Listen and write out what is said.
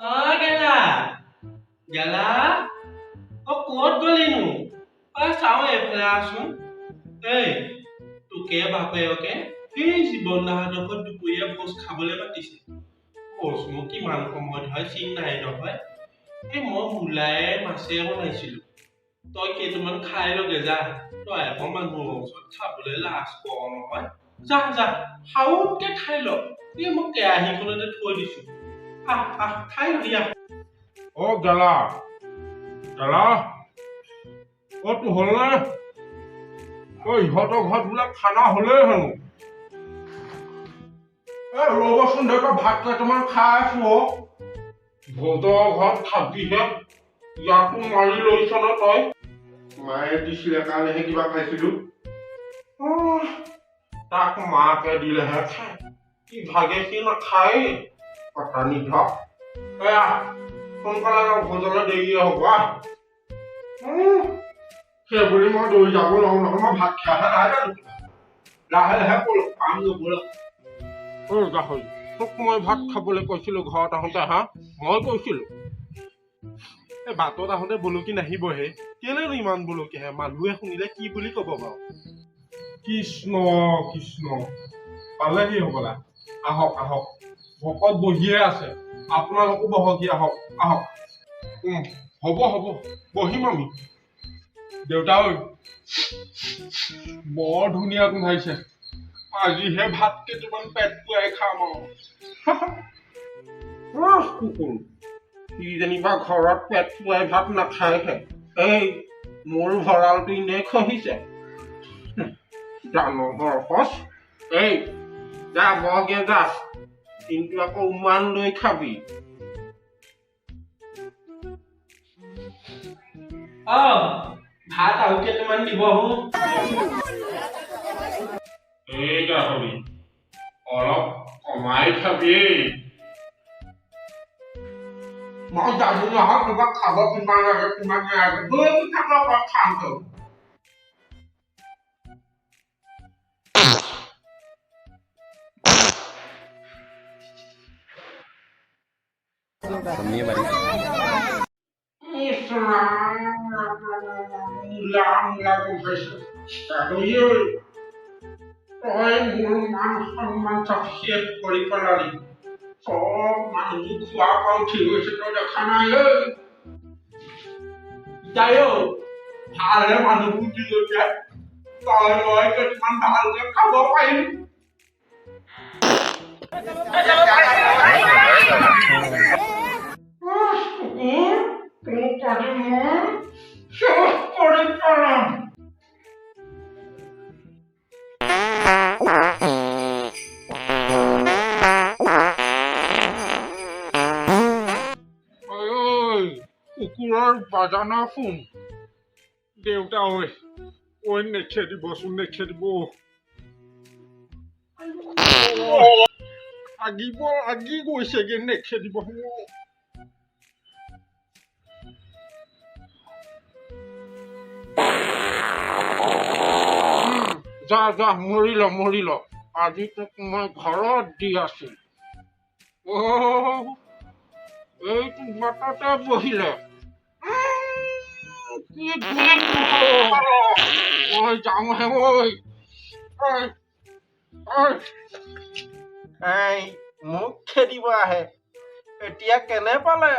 অ গেলা গেলা, অ ক'ত গ'লিনো? অ চাওঁ এইফালে আহচোন। এই তোকে বাপেৰকে সেই জীৱন দাহঁতৰ ঘৰত দুপৰীয়া ভোজ খাবলৈ মাতিছে। ভোজনো কিমান সময়ত হয় চিন নাই নহয়। এই মই মূলায়ে মাছে বনাইছিলো, তই কেইটামান খাই লগে যা। তই আকৌ মানুহৰ ওচৰত খাবলৈ লাজ কৰ নহয়। যা যা, সাউতকে খাই ল। এই মই কেৰাহীখনতে থৈ দিছো, আহ আহ খাই লবি আহ। অ গেলা গেলা, অ তোৰ হ'লনে? অ ইহঁতৰ ঘৰত বোলে খানা হ'লেই হেনো। এ ৰ'বচোন দেউতা, ভাত কেইটামান খাই আছো। অ ভোজৰ ঘৰত খাবিহে, ইয়াতো মাৰি লৈছ ন তই? মায়ে দিছিলে কাৰণেহে কিবা খাইছিলো। তাক মাকে দিলেহে খায়, কি ভাগে সি নাখায়। কথা নিধক। এয়া সোনকালে যাওঁ, ভোজলৈ দেৰিয়ে হ'ব। আহ সেইবুলি মই দৌৰি যাব নোৱাৰো নহয়, মই ভাত খাইহে নাই জানো। লাহে লাহে পাম নব'লা। ঐ গাহৰি, তোক মই ভাত খাবলৈ কৈছিলো ঘৰত আহোঁতে। হা, মই কৈছিলো। এই বাটত আহোঁতে বলকি নাহিবহে, কেলেনো ইমান বলকি আহে? মানুহে শুনিলে কি বুলি ক'ব বাৰু? কৃষ্ণ কৃষ্ণ, পালেহি হ'বলা। আহক আহক, ভকত বহিয়ে আছে, আপোনালোকো বহকহি। আহক আহক। হ'ব হ'ব, বহিম আমি। দেউতা ঐ, বৰ ধুনীয়া গোন্ধাইছে। আজিহে ভাত কেইটামান পেট পুৰাই খাম আৰু। কুকুৰ সি যেনিবা ঘৰত পেট পুৰাই ভাত নাখায়হে। এই মোৰ ভঁৰালটো এনেই খহিছে। দানহৰ সঁচ। এই যা বহগে যা, কিন্তু আকৌ উমান লৈ খাবি। অ ভাত আৰু কেইটামান দিব হো। এই গাহৰি, অলপ কমাই খাবি। মই জানো নহয় কিবা খাব কিমান লাগে কিমান নালাগে। গৈ থাক, অলপ খাম তো। ইছ ৰাম, মূলা মূলা গোন্ধাইছে। গাহৰি ঐ, তই মোৰ মান সন্মান চব শেষ কৰি পেলালি। চব মানুহবোৰ খোৱা পৰা উঠি গৈছে, তই দেখা নাই? ঐ যাই অ, ভালহে মানুহবোৰ উঠি গৈছে, তই মই কেইটামান ভালকে খাব পাৰিম। কুকুৰ, তোক আজি মই শেষ কৰি পেলাম। ঐ কুকুৰৰ বাজানা শুন। দেউতা ঐ, ঐ নেখেদিবচোন, নেখেদিব। আগিব আগি গৈছেগে, নেখেদিব। যা যা, মৰি ল মৰি ল, আজি তোক মই ঘৰত দি আছো। অ এইটো বাটতে বহিলে। কি মই যাওঁহে। ঐ ঐ ঐ, এই মোক খেদিব আহে এতিয়া, কেনে পালে